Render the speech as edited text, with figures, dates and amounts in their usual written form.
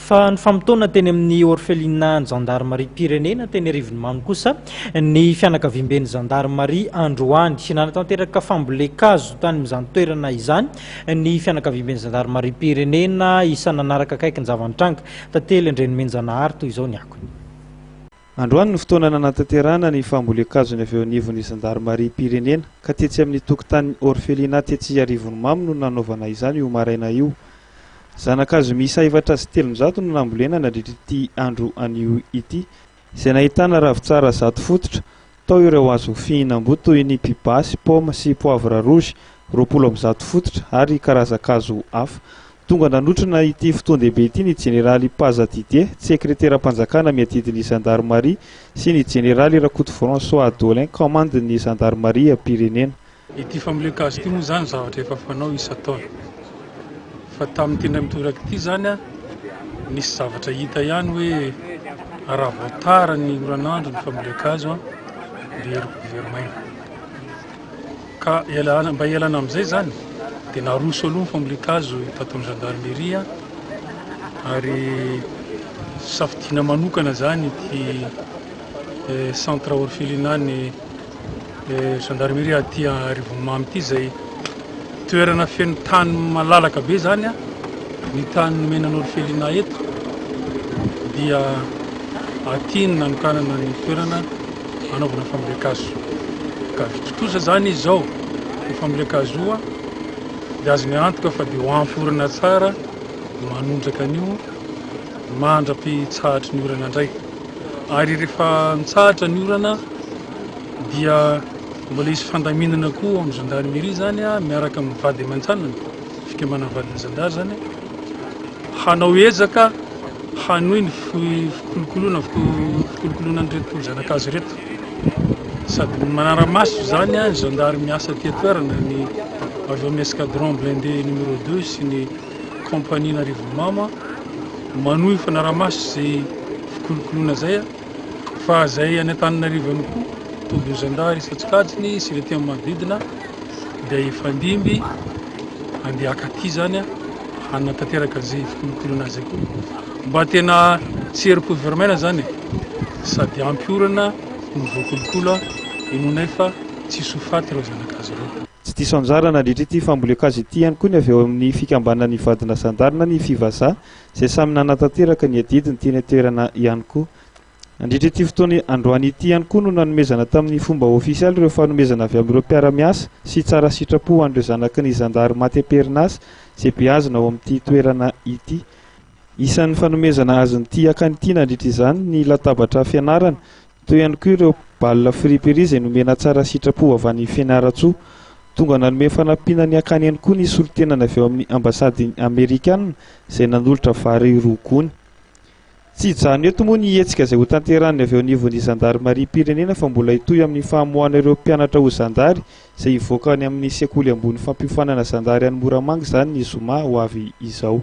Fa nifamotoana teny amin'ny orphelinat ny zandarimariam-pirenena teny Arivonimamo kosa ny fianakaviamben'ny zandarimaria androany. Nanatanteraka fambolen-kazo tany amin'izany toerana izany ny fianakaviamben'ny zandarimariam-pirenena isan'ny nanaraka akaiky ny zava-nitranga. Tantely Andrianomenjanahary toy izao ny akony. Androany no fotoana nanatanterahana ny fambolen-kazony avy eo anivon'ny zandarimariam-pirenena ka tetsy amin'ny tokotanin'ny orphelinat tetsy Arivonimamo no nanaovana izany io maraina io. Zana-kazo miisa 304 no nambolena nandritra ity andro anio ity, izay nahitana ravintsara 100 fototra, tao ireo hazo fihinam-boa toy ny pibasy, paoma sy poivre rouge 120 fototra ary karazan-kazo hafa. Tonga nanotrona ity fotoan-dehibe ity ny jeneraly Paza Didier, sekreteram-panjakana miadidy ny zandarimaria sy ny jeneraly Rakoto François Dolin, kaomandin'ny zandarimariam-pirenena. Ity fambolen-kazo ity moa izany zavatra efa fanao isan-taona. Fa tamin'ity indray mitoraka ity izany nisy zavatra hita ihany hoe raha vao tara ny oran'andro ny fambolen-kazo dia hery very maina. Ka ialana, mba hialana amin'izay izany dia naroso aloha ny fambolen-kazo tato amin'ny gendarmerie ary safidiana manokana izany ity centre orphelinat ny Gendarmerie aty Arivonimamo ity izay toerana feno tany malalaka be izany ny tany nomena ny orphelinat eto dia aty no nanokanana ny toerana hanaovana fambolen-kazo ka tontosa izany izy izao io fambolen-kazo io dia azony antoka fa dia ho ampy orana tsara manondraka an'io mandra-pitsahatry ny orana indray ary rehefa mitsahatra ny orana dia mbola hisy fandaminana koa ao amin'ny gendarmerie izany miaraka amin'ny vady aman-janany, fikambanan'ny vadin'ny zandary izany, hanao ezaka hanohy ny fikolokoloana fikolokoloana an'ireto zanakazo ireto. Sady manara-maso izany ny zandary miasa aty an-toerana, ny avy ao amin'ny escadron blindé numéro 2 sy ny compagnie Narivonimamo, manohy fanara-maso izay fikolokoloana izay. Fa zay any Antananarivo ihany koa, tobin'ny zandary isan-tsokajiny sy ireo aty amin'ny manodidina dia hifandimby handeha haka aty zany hanatanteraka an'izay fikolokoloana azy koa. Mba tena tsy herim-po very maina zany e, sady ampy orana no voakolokolo, inoanay fa tsy hisy ho faty ireo zanakazo ireo. Tsy diso anjara nandritra ity fambolen-kazo ity ihany koa ny avy ao amin'ny fikambanan'ny vadina zandary na ny Fivaza izay samy nanatanteraka ny adidiny teny an-toerana ihany koa. Nandritra ity fotoana androany ity ihany koa no nanomezana tamin'ny fomba ofisialy ireo fanomezana avy amin'ireo mpiara-miasa sy tsara sitrapo ho an'ireo zanaky ny zandary maty am-perinasa izay beazina ao amin'ity toerana ity. Isan'ny fanomezana azon'ity akany ity nandritra izany ny latabatra fianarana Teo ihany koa ireo balle friperie izay nomena tsara sitrapo avy any Fianarantsoa. Tonga nanome fanampiana ny akany ihany koa ny solontenany avy ao amin'ny ambasady amerikana izay nanolotra vary roa gony. Tsy hijanona eto moa ny hetsika izay hotanterahan'ny avy eo anivon'ny zandarimariam-pirenena fa mbola hitohy amin'ny famoahana ireo mpianatra ho zandary izay hivoaka any amin'ny sekoly ambony fampiofanana zandary any Moramanga izany ny zoma ho avy izao.